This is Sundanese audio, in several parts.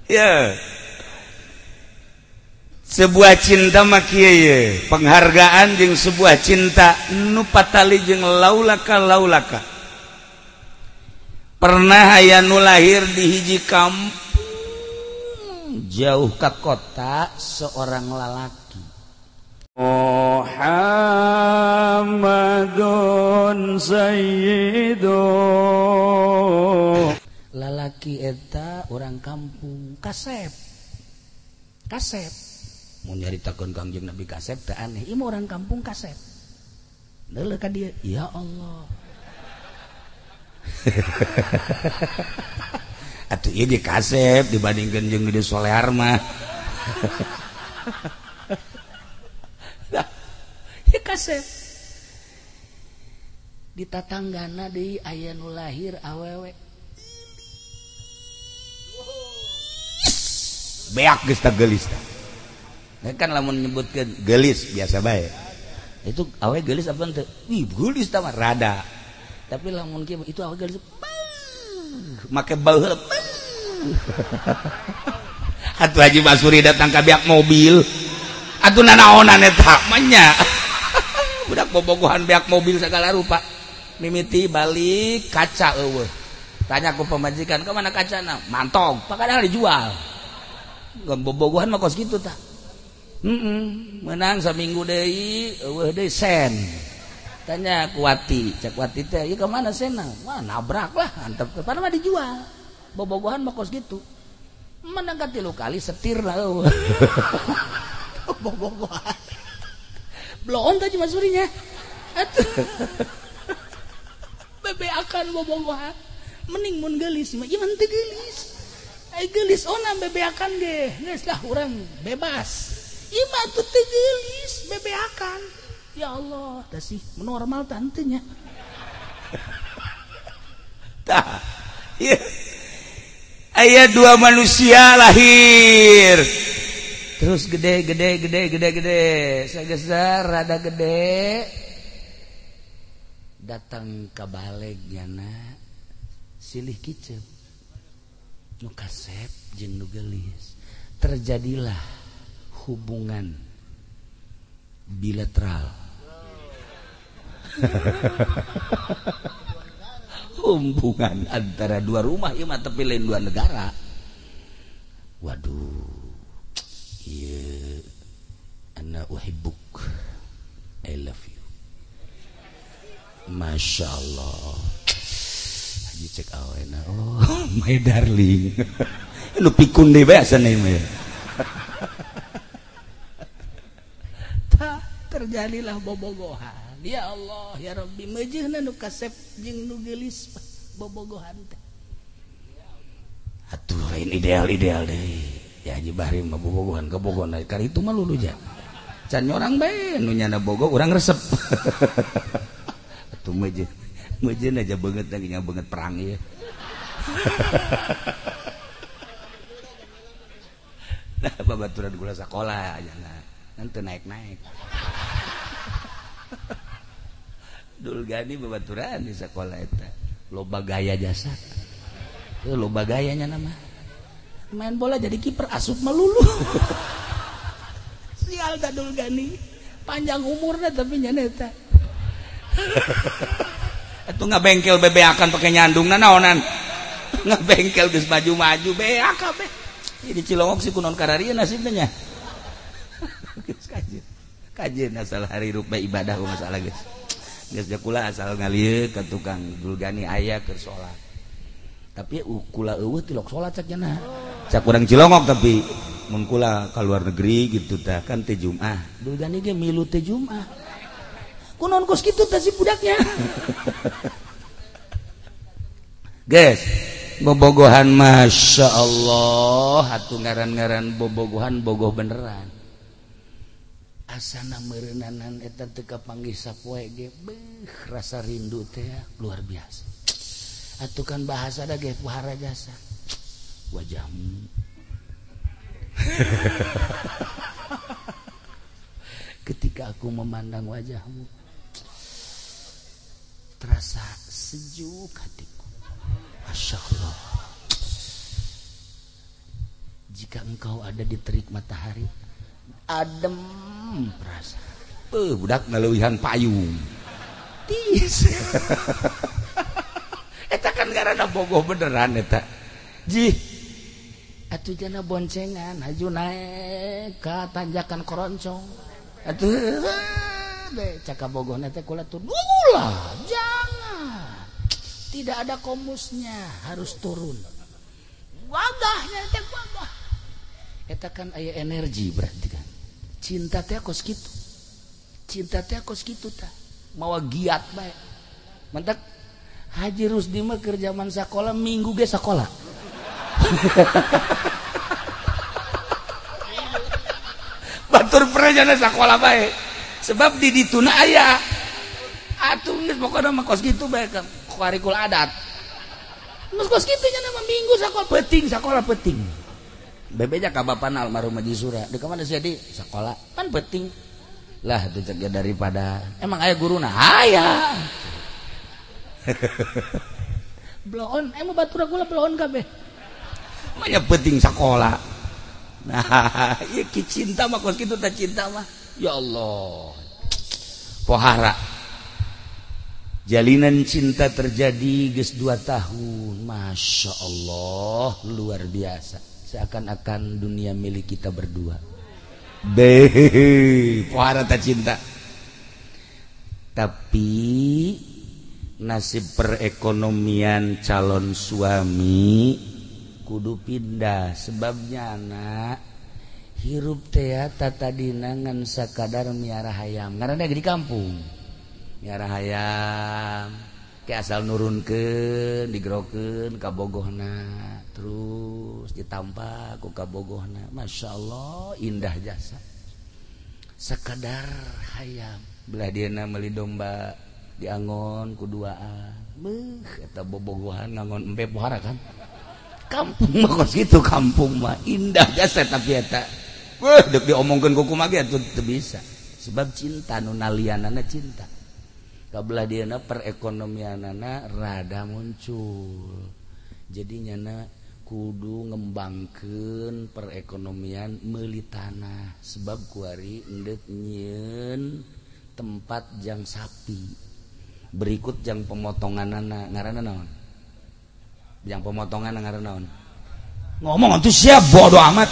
Ya. Sebuah cinta mah kieu ye, penghargaan jeung sebuah cinta nu patali jeung laulaka laulaka. Pernah aya nu lahir di hiji kampung jauh ke kota seorang lalaki. Muhammadun sayyidu. Lalaki eta orang kampung kasep. Kasep. Mun nyaritakeun Kangjeng Nabi kasep teh aneh. Ieu mah orang kampung kasep. Neuleuh ka dieu, ya Allah. Atuh ieu ge kasep dibandingkeun jeung gede solear mah. Ya kasep. Di tatanggana deui aya nu lahir awewe. Beak geus tah geulis tah. Kan lamun nyebutkeun geulis biasa bae. Itu awe geulis apa henteu? Wih, geulis tah mah rada. Tapi lamun kieu itu awe geulis. Make bau heula. Atuh Haji Masuri datang ka beak mobil. Atuh nanaonan eta mah nya. Budak bobogohan beak mobil segala rupa. Mimiti balik kaca eueuh. Tanya ku pamajikan, "Ka mana kacana?" Mantog, padahal dijual. Bobogohan mah kos kitu tah. Menang saminggu deui eueuh deui sen. Tanya ku Wati, cek Wati teh, "Ieu ka mana senna?" Wah, nabrak lah, antep padahal mah dijual. Bobogohan mah kos kitu. Menang ka 3 kali setir lah eueuh. Bobogohan. Bloon teh Masurinya. Atuh. Bebeakan bobogohan. Mending mun geulis mah, ieu mah teu geulis. Ai geulis ona bebeakan ge, geus lah urang bebas. Ieu mah atuh teu geulis bebeakan. Ya Allah, tah sih normal tantenya. Tah. Ieu. Aya dua manusia lahir. Terus gede gede gede gede gede, sageser rada gede. Datang ka baleg nyana silih kicep. Nu kasep jeung nu geulis. Terjadilah hubungan bilateral. Hubungan antara dua rumah ieu mah tapi lain dua negara. Waduh. Ieu ana uhibbuk. I love you. Masya Allah. Haji cek awena. Oh, my darling. Lu pikun deh bae asana ieu mah. Tah, terjadilah bobogohan. Ya Allah, ya Rabbi, meujeuhna nu kasep jeung nu geulis bobogohan teh. Atuh lain ideal-ideal deui. Ya Haji Bahri mah bobogohan kabogohan kali itu mah lulu ja. Can nyorang bae nu nyana bogo urang resep. Atuh meujeuh. Meujeuh aja beungeut lagi nya beungeut perang ieu. Nah, babaturan gula sakola aja nah. Nanti naik-naik. Dulgani babaturan di sekolah eta. Loba gaya jasa. Loba gayanya nama. Main bola jadi kiper asup melulu. Sial ta Dulgani. Panjang umurna tapi nya eta. Atuh ngabengkel bebeakan pake nyandung nanaonan. Ngabengkel geus maju-maju beak kabeh. Di Cilongok si kunon kararia nasibnya nya. Geus kajeun. Kajeun asal hari rupa ibadah masalah geus. Geus kula asal ngalieu ka tukang Dulgani aya keur salat. Tapi kula eueuh tilok salat cak nya. Cak urang Cilongok tapi mun kula ka luar negeri gitu tah kan teh Jumat. Dulgani ge milu teh Jumat. Kunaon kos kitu tah si budaknya. Geus bobogohan Masya Allah atuh ngaran-ngaran bobogohan bogoh beneran. Asana meureunnanan eta teu kapanggih sapoe ge beuh rasa rindu teh luar biasa. Atuh kan bahasa da ge pohara jasa. Wajahmu. Ketika aku memandang wajahmu terasa sejuk hatiku. Masya Allah. Jika engkau ada di terik matahari, adem perasa. Budak ngaleuwihan payung. Tis. Eta kan karena bogoh beneran eta. Jih. Atuh jana boncengan haju naik ka tanjakan koroncong. Atuh be caka bogohna teh kula turun. Ulah, jangan. Tidak ada komusnya, harus turun. Wagahnya teh wagah. Eta kan aya energi berarti kan. Cinta teh kos kitu. Cinta teh kos kitu tah. Mawa giat bae. Mantak Haji Rusdi mah keur zaman sakola minggu ge sakola. Batur pernah sakola bae. Sebab di dituna aya. Atuh geus pokona mah kos kitu bae kan. Kuarikul adat. Geus kos kitu nya mah minggu sakola peuting, sakola peuting. Bebeja ka bapana almarhum Haji Sura. Di mana sia di sakola? Pan peuting. Lah tuh cek daripada emang aya guruna? Aya. Bloon, emang batur gula bloon kabeh. Manya penting sekolah. Nah, ieu ki cinta mah kos kitu teh cinta mah. Ya Allah. Pohara. Jalinan cinta terjadi geus 2 tahun. Masya Allah, luar biasa. Seakan-akan dunia milik kita berdua. Beh, pohara teh cinta. Tapi nasib perekonomian calon suami kudu pindah sebabnya anak hirup teh tatadina ngan sakadar miara hayam karena dia di kampung miara hayam ke asal nurunkeun digerokeun ka bogohna terus ditampa ku kabogohna. Masya Allah indah jasa sakadar hayam belah dieuna meuli domba diangon kuduaan beuh eta bobogohan ngangon empe pohara kan kampung mah kos kitu kampung mah indah jasa tapi eta beuh deuk diomongkeun ku kumaha ge atuh teu bisa sebab cinta nu nalianana cinta kabelah dieuna perekonomianana rada muncul jadi nyana kudu ngembangkeun perekonomian meuli tanah sebab kuari endek nyieun tempat jang sapi berikut jang pemotonganana ngaranna naon? Jang pemotongan ngaranna naon? Ngomong atuh siap bodoh amat.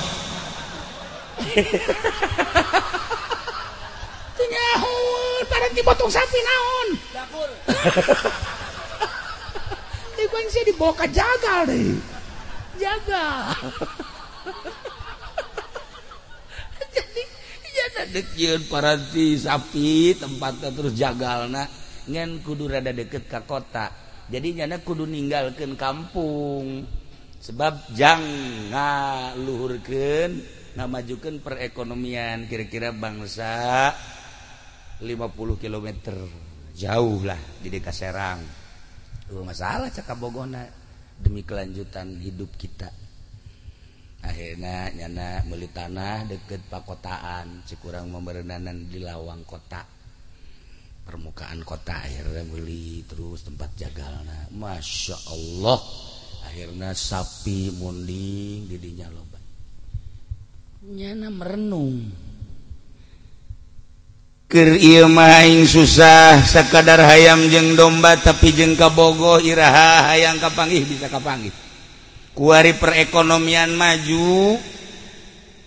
Teu nyaho pada dipotong sapi naon? Dapur. Teu kan sia dibawa ka jagal deui. Jagal. Jadi nya deuk yeun paranti sapi tempatna terus jagalna ngan kudu rada deket ka kota jadi nyana kudu ninggalkeun kampung sebab jang ngaluhurkeun ngamajukeun perekonomian kira-kira bangsa 50 km jauh lah di Deka Serang. Masalah cak kabogona demi kelanjutan hidup kita. Akhirnya nyana meuli tanah deket pakotaan cikurang memerenanan di lawang kota permukaan kota akhirnya beli terus tempat jagalna. Masya Allah akhirnya sapi munding didinya loba nyana merenung keur ieu mah aing susah sakadar hayam jeung domba tapi jeung kabogoh iraha hayang kapanggih bisa kapanggih kuari perekonomian maju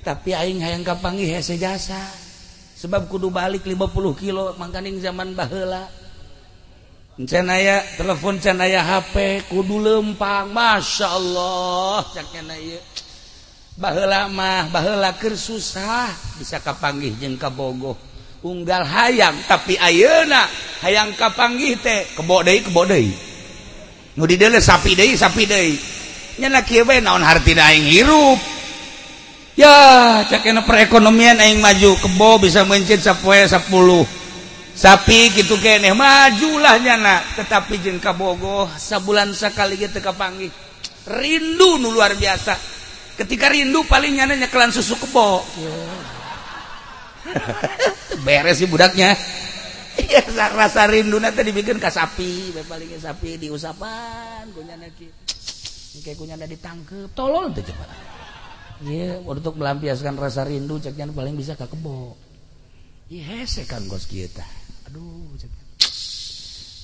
tapi aing hayang kapanggih hese jasa sebab kudu balik 50 kilo mangkaning zaman baheula can aya telepon can aya HP kudu lempang. Masya Allah cak nya ieu baheula mah baheula keur susah bisa kapanggih jeung kabogoh unggal hayang tapi ayeuna hayang kapanggih teh kebo deui nu dideuleu sapi deui nya kieu bae naon hartina aing hirup. Ya, cakena perekonomian aing maju kebo bisa mencit sapoe 10 sapi gitu keneh majulah nyana tetapi jeung kabogoh sabulan sakali ge teu kapanggih rindu nu luar biasa ketika rindu paling nyana nyekelan susu kebo beres sih budaknya ya rasa rinduna teh dibikin ka sapi paling sapi diusapan ku nyana kieu kayak ku nyana ditangkep tolol teh coba. Ieu untuk melampiaskan rasa rindu ceknya paling bisa ka kebo. Ieu hese kan kos kieu tah. Aduh cek.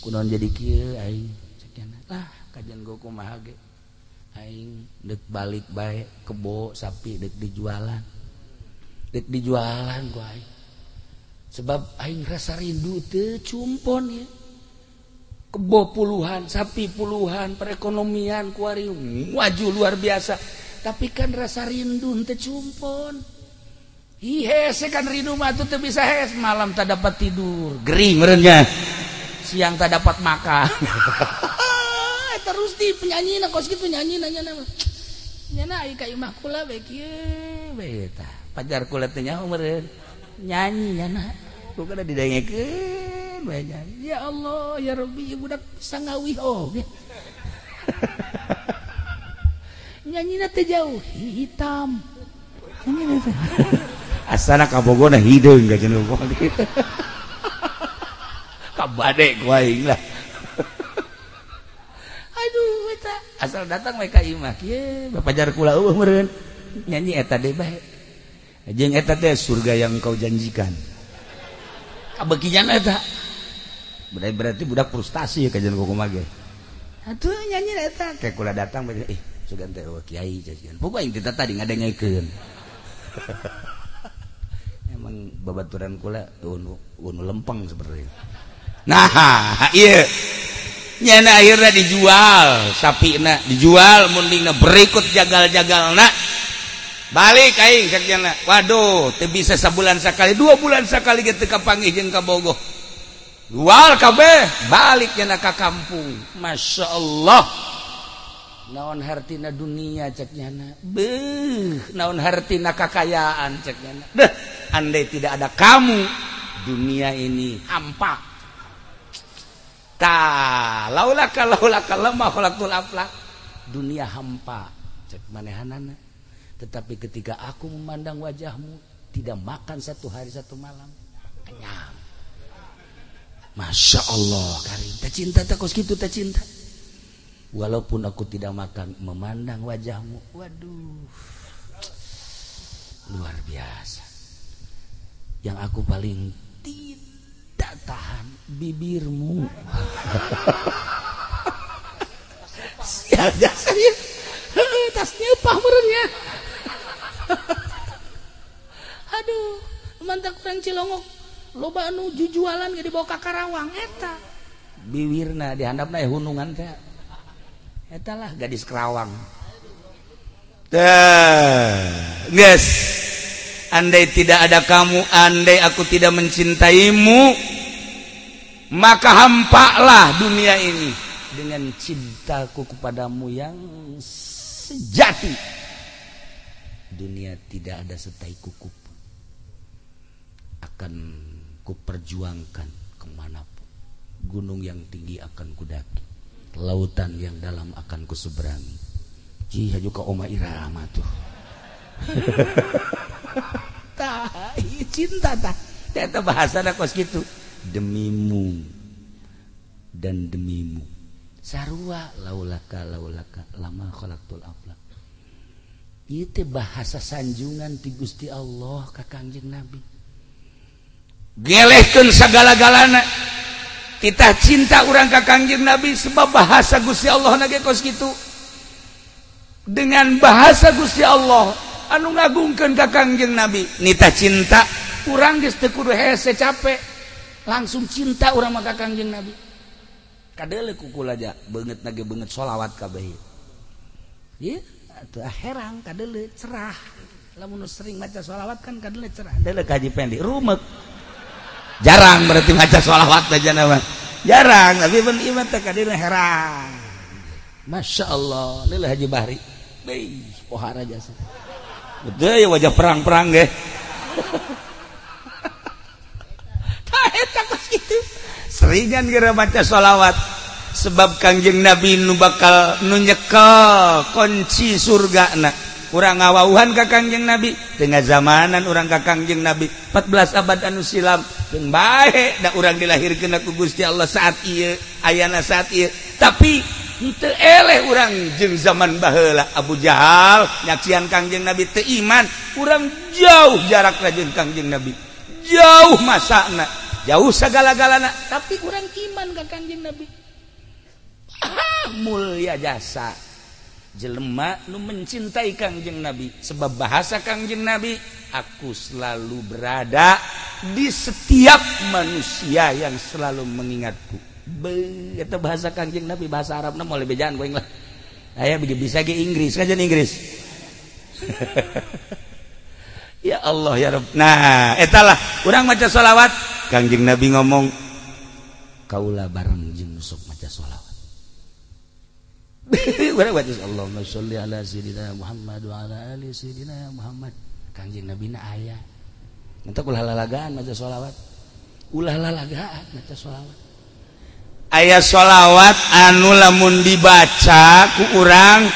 Kunaon jadi kieu aing ceknya. Lah kajian gua kumaha ge. Aing deuk balik bae kebo sapi deuk dijualan. Deuk dijualan ku aing. Sebab aing rasa rindu teu cumpon ya. Kebo puluhan, sapi puluhan, perekonomian kuari maju luar biasa. Tapi kan rasa rindu teu cumpon. Ih hese kan rindu mah teu bisa hes, malam tak dapat tidur, gering meureunnya. Siang tak dapat makan. Terus di penyanyi na kos kitu penyanyi nanya na. Nyana ai ka imah kula we kieu we tah. Pajar kula teh nyaho meureun. Nyanyi nyana. Ku kada didengekeun we nyanyi. Ya Allah, ya Rabbi, budak sangawih oge. Nyanyina teh jauh hitam. Nyanyina teh. Asana kabogona hideung ka cenah. Kabade ku aing lah. Aduh eta asal datang we ka imah kieu bapajar kula eueuh meureun. Nyanyi eta deui bae. Jeung eta teh surga yang kau janjikan. Kabekian eta. Berarti budak frustasi kajian kumaha ge. Atuh nyanyi eta teh kula datang bae ih sugan teh eueuh kiai jajan. Pokoke aing teh tadi ngadengekeun. Emang babaturan kula unu lempeng seperti itu. Nah, ieu nyana akhirna dijual sapina, dijual mundingna berikut jagal-jagalna. Balik aing cek nyana. Waduh, teu bisa sabulan sakali, 2 bulan sakali ge teu kapanggih jeung kabogoh. Jual kabeh, balik nyana ka kampung. Masya Allah. Naon hartina dunia cek nyana. Beuh, naon hartina kakayaan cek nyana. Deh, andai tidak ada kamu, dunia ini hampa. Ta, laulaka laulaka lemah khalaqtul aflak. Dunia hampa cek manehanana. Tetapi ketika aku memandang wajahmu, tidak makan 1 hari 1 malam, kenyang. Masya Allah, karim. Tak cinta tak kos gitu tak cinta. Walaupun aku tidak makan, memandang wajahmu, waduh, luar biasa. Yang aku paling tidak tahan bibirmu. Sial jasa ya, tas nyepah merenya. Aduh, mantap kurang Cilongok. Loba anu jujualan ge dibawa ka Karawang eta. Biwirna dihandapna ya hunungan teh. Eta lah gadis Karawang. Teh, geus. Andai tidak ada kamu, andai aku tidak mencintaimu, maka hampalah dunia ini dengan cintaku kepadamu yang sejati. Dunia tidak ada setai kuku pun. Akan kuperjuangkan kemanapun. Gunung yang tinggi akan kudaki, lautan yang dalam akan kuseberangi. Jih, haju ka Oma Irama tuh. Tah, cinta tah. Eta bahasana kos kitu. Demimu dan demimu. Sarua laulaka laulaka lama khalaqtul aflak. Ieu teh bahasa sanjungan ti Gusti Allah ka Kangjeng Nabi. Gelehkeun sagala-galana. Titah cinta urang ka Kangjeng Nabi sebab bahasa Gusti Allah na ge kos kitu. Dengan bahasa Gusti Allah anu ngagungkeun ka Kangjeng Nabi, nitah cinta urang geus teu kudu hese capek, langsung cinta urang mah ka Kangjeng Nabi. Kadeuleu ku kula aja beungeut na ge beungeut sholawat kabeh. Ieu atuh herang kadeuleu cerah. Lamun sering maca sholawat kan kadeuleu cerah. Deuleu ka Haji Pendi rumek. Jarang berarti maca sholawat aja nama. Jarang, tapi ben ieu mah teh kadeuleu herang. Masya Allah, leulah Haji Bahri. Beuh, pohara jasa. Betul ya wajah perang-perang ge. Tah eta kos kitu. Seringan geura maca sholawat. Sebab Kangjeng Nabi nu bakal nu nyekel kunci surgana. Urang ngawauhan ka Kangjeng Nabi, tengah zamanan urang ka Kangjeng Nabi 14 abad anu silam. Keun bae da urang dilahirkeun ku Gusti Allah saat ieu, ayana saat ieu. Tapi Teu eleh urang jeung zaman baheula Abu Jahal nyaksian Kangjeng Nabi teu iman, urang jauh jarakna jeung Kangjeng Nabi. Jauh masana, jauh sagala-galana, tapi urang iman ka Kangjeng Nabi. Ah, mulia jasa jelema nu mencintai Kangjeng Nabi, sebab bahasa Kangjeng Nabi, aku selalu berada di setiap manusia yang selalu mengingatku. Eta bahasa Kangjeng Nabi, bahasa Arabna moal bejaan ku aing lah. Aya bisa ge Inggris, kajian Inggris. Ya Allah ya Rabb. Nah, etalah urang maca sholawat, Kangjeng Nabi ngomong, kaula bareng jeung sok maca sholawat. Urang baca Allahumma sholli ala sayyidina Muhammad wa ala ali sayyidina Muhammad. Kangjeng Nabi na aya. Entak ulah lalagaan maca sholawat. Ulah lalagaan maca sholawat. Aya sholawat anu lamun dibaca ku urang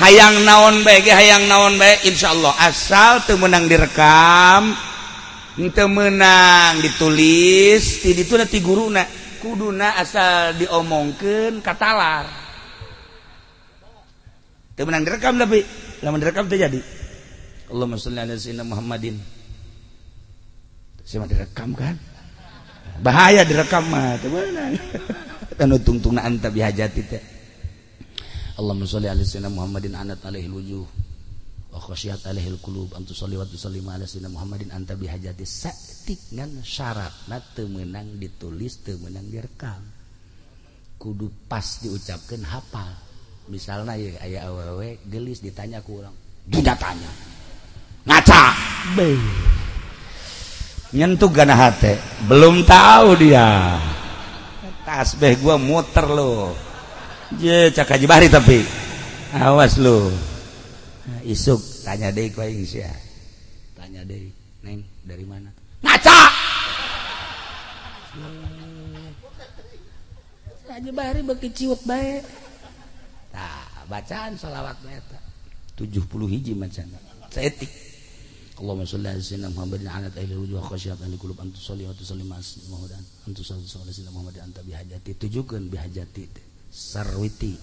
hayang naon bae ge, hayang naon bae insyaallah, asal teu meunang direkam, teu meunang ditulis, ti ditu ti guruna, kuduna asal diomongkeun katalar. Teu meunang direkam tapi lamun direkam teu jadi. Allahumma sholli ala sayyidina Muhammadin. Saya mah direkam kan? Bahaya direkam mah, teu meunang. Anu tungtungna anta bihajati teh. Allahumma sholli ala sayyidina Muhammadin anat alaihi wujuh wa khasyat alaihi qulub antu sholli wa tusallim ala sayyidina Muhammadin anta bihajati. Saeutik ngan syaratna teu meunang ditulis, teu meunang direkam. Kudu pas diucapkeun hafal. Misalna ye aya awewe geulis ditanya ku urang, duda tanya. Ngaca. Beuh. Nyentuh gana hate, belum tahu dia. Tasbih gua muter lo. Je cak Haji Bahri tapi awas lo. Nah, isuk tanya deui ku aing sia. Tanya deui, "Neng, dari mana?" Ngaca. Haji Bahri beuki ciut bae. Tah, bacaan sholawat eta 70 hiji macana. Saeutik. Allahumma sholli ala sayyidina Muhammadin ala ahli wujuh khasyat ahli qulub antu sholli wa tusallim ala sayyidina Muhammadin antu sholli ala sayyidina Muhammadin anta bihajati. Tujukeun bihajati sarwiti.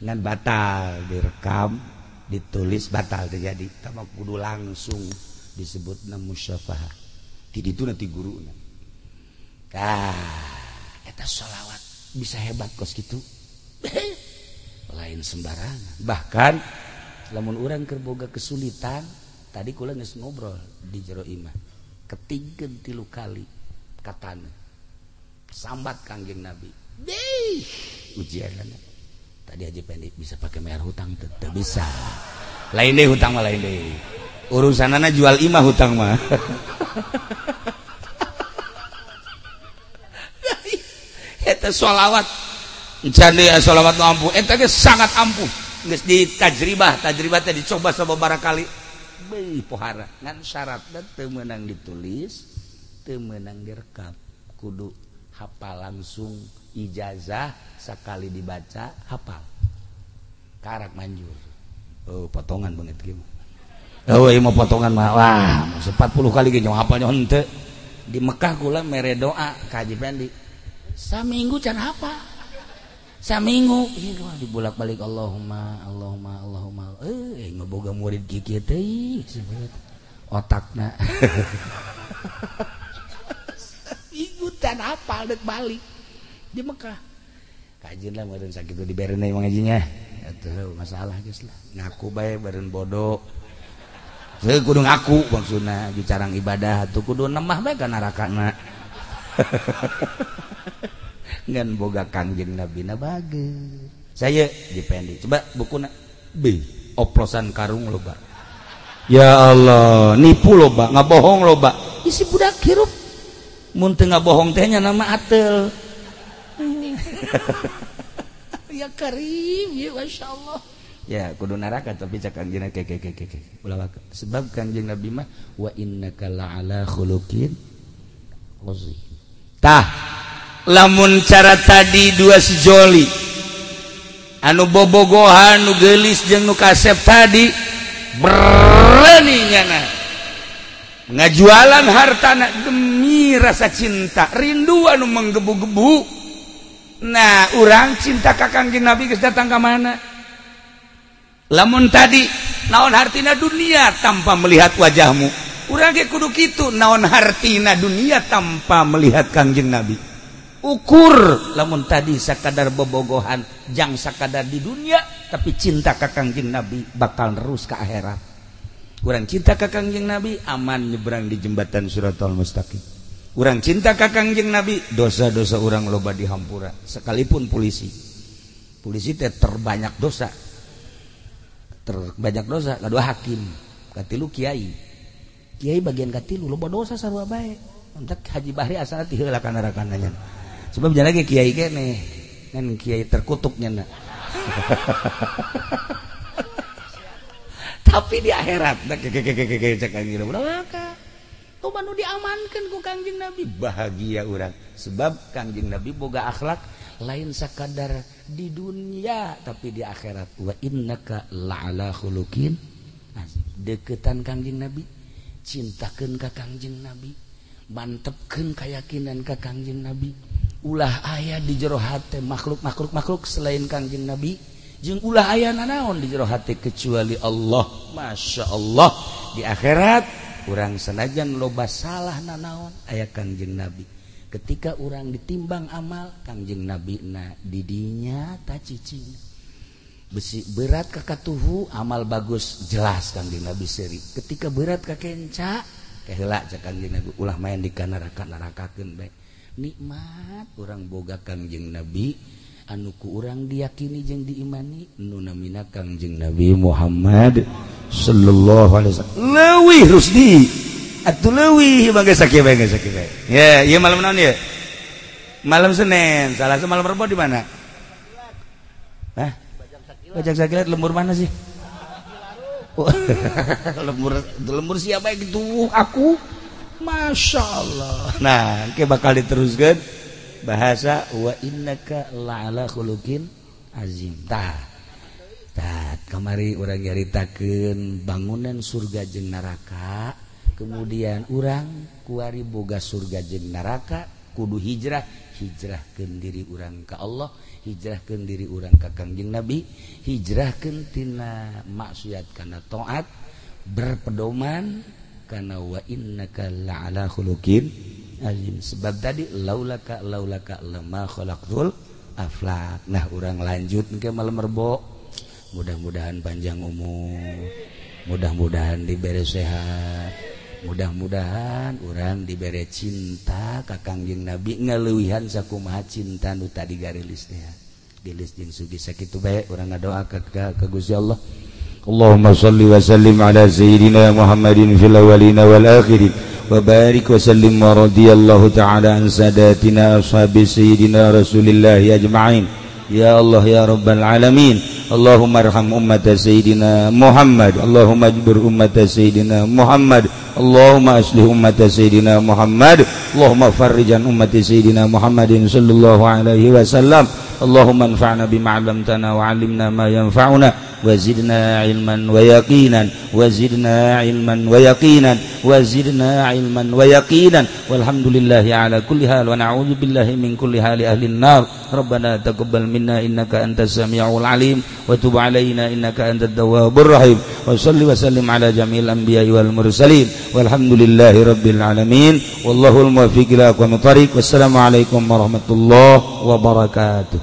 Ngan batal direkam, ditulis batal terjadi. Tama kudu langsung disebutna musyafahah. Ti ditu nanti guruna. Tah, eta sholawat bisa hebat kos kitu. Lain sembarangan. Bahkan lamun urang keur boga kesulitan, tadi kula geus ngobrol di jero imah. Ketingkeun 3 kali katana. Sambat Kangjeng Nabi. Dih, ujianana. Tadi Haji Pendi bisa pakai bayar hutang teu bisa. Lain deui hutang mah lain deui. Urusanana jual imah hutang mah. Eta sholawat encan deui sholawat nu ampuh, eta ge sangat ampuh. Geus ditajribah, tajribah teh dicoba sababaraha kali. Beuh pohara, ngan syaratna teu meunang ditulis, teu meunang direkam. Kudu hafal langsung ijazah, sakali dibaca hafal. Karak manjur. Oh, potongan banget kieu. Oh, ieu mah potongan mah. Wah, 40 kali ge nyaho hafal nyaho henteu. Di Mekah kula mere doa ka Haji Pendi. Saminggu can hafal. Saminggu ieu dibolak-balik Allahumma Allahumma Allahumma. Ngeboga murid kieu teh otakna. Ikutan hafal dek balik di Mekah. Kajin lah meureun sakitu diberena ngajinya. Atuh masalah geus lah. Ngaku bae beureun bodoh. Heuh kudu ngaku maksudna carang ibadah atuh kudu nemah bae ka narakana. Ngan boga Kangjeng Nabi na bager. Saya dipendi. Coba bukuna B oplosan karung loba. Ya Allah, nipu loba, ngabohong loba. Isi budak hirup. Mun teu ngabohong teh nya nama atel. Ya karim, ya masyaallah. Ya kudu neraka tapi cak Kangjeng ke ke ke ke. Ulah sebab Kangjeng Nabi mah wa innaka la'ala khuluqin azim. Tah, lamun cara tadi dua sejoli anu bobogohan nu geulis jeung nu kasep tadi berani nyana ngajualan hartana demi Murni rasa cinta, rindu anu menggebu-gebu. Nah, urang cinta ka Kangjeng Nabi geus datang ka mana? Lamun tadi naon hartina dunia tanpa melihat wajahmu. Urang ge kudu kitu, naon hartina dunia tanpa melihat Kangjeng Nabi. Ukur lamun tadi sakadar bobogohan jang sakadar di dunia, tapi cinta ka Kangjeng Nabi bakal terus ke akhirat. Urang cinta ka Kangjeng Nabi aman nyebrang di jembatan Shiratal Mustaqim. Urang cinta ka Kangjeng Nabi dosa-dosa urang loba dihampura, sekalipun polisi. Polisi teh terbanyak dosa. Terbanyak dosa kadua hakim, katilu kiai. Kiai bagian katilu loba dosa sarua bae. Entak Haji Bahri asalna ti heula kana rakananya. Sebab jalan lagi kiai kene kan kiai terkutuknya nak. Tapi di akhirat nu diamankan ku Kangjeng Nabi, bahagia urang sebab Kangjeng Nabi boga akhlak lain sakadar di dunia tapi di akhirat. Wa innaka la'ala khuluqin azim. Deketan Kangjeng Nabi, cintakeun ka Kangjeng Nabi, mantepkeun keyakinan ka Kangjeng Nabi. Ulah aya di jero hate makhluk-makhluk selain Kangjeng Nabi, jeung ulah aya nanaon di jero hate kecuali Allah. Masya Allah, di akhirat urang senajan loba salah nanaon aya Kangjeng Nabi. Ketika urang ditimbang amal Kangjeng Nabi na didinya tacicing besi berat ka katuhu, amal bagus jelas Kangjeng Nabi seuri. Ketika berat ka kenca keheula cek Kangjeng Nabi, ulah main di neraka-nerakakeun bae. Nikmat urang boga Kangjeng Nabi anu ku urang diyakini jeung diimani nu namina Kangjeng Nabi Muhammad sallallahu alaihi wasallam. Leuwih Rusdi atuh leuwih bangga sakieu bae geus sakieu bae. Ya, ieu malam naon ieu? Malam Senin. Salasa malam Rebo di mana? Hah? Bajak Sakilat lembur mana sih? Lembur lembur siapa gitu aku? Masya Allah. Nah, ke bakal diteruskan bahasa wa innaka la'ala khuluqin azim. Tah. Tah, kamari urang nyaritakeun bangunan surga jeung neraka, kemudian urang kuari boga surga jeung neraka, kudu hijrah, hijrahkeun diri urang ka Allah, hijrahkeun diri urang ka Kangjeng Nabi, hijrahkeun tina maksiat kana taat, berpedoman kana wa innaka la'ala khuluqin azim. Sebab tadi laulaka laulaka lama khalaqtul aflak. Nah, urang lanjut ke malam Rebo. Mudah-mudahan panjang umur, mudah-mudahan diberi sehat, mudah-mudahan urang diberi cinta ka Kangjeng Nabi ngaleuwihan sakumaha cinta nu tadi garilis teh. Gelis jeung sugi sakitu bae urang ngadoa ka Gusti Allah. Allahumma shalli wa sallim ala sayyidina Muhammadin fil awwalina wal akhirin wa barik wa sallim wa radiyallahu ta'ala an sadatina ashabi sayyidina Rasulillahi ajma'in. Ya Allah ya Rabbal alamin. Allahumma arham ummata sayyidina Muhammad. Allahumma ajbur ummata sayyidina Muhammad. Allahumma aslih ummata sayyidina Muhammad. Allahumma farrijan ummati sayyidina Muhammadin sallallahu alaihi wasallam. Allahumma anfa'na bima 'allamtana wa 'allimna ma yanfa'una wa zidna 'ilman wa yaqinan wa zidna 'ilman wa yaqinan wa zidna 'ilman wa yaqinan. Walhamdulillahi ala kulli hal wa na'udzu billahi min kulli hali ahli an-nar. Rabbana taqabbal minna innaka antas samiul alim wa tub 'alaina innaka antat tawwabur rahim. Wa salli wa sallim ala jami'il anbiya'i wal mursalin. Walhamdulillahi rabbil alamin. Wallahul muwaffiq ila aqwamit thariq. Wassalamu alaikum warahmatullahi wabarakatuh.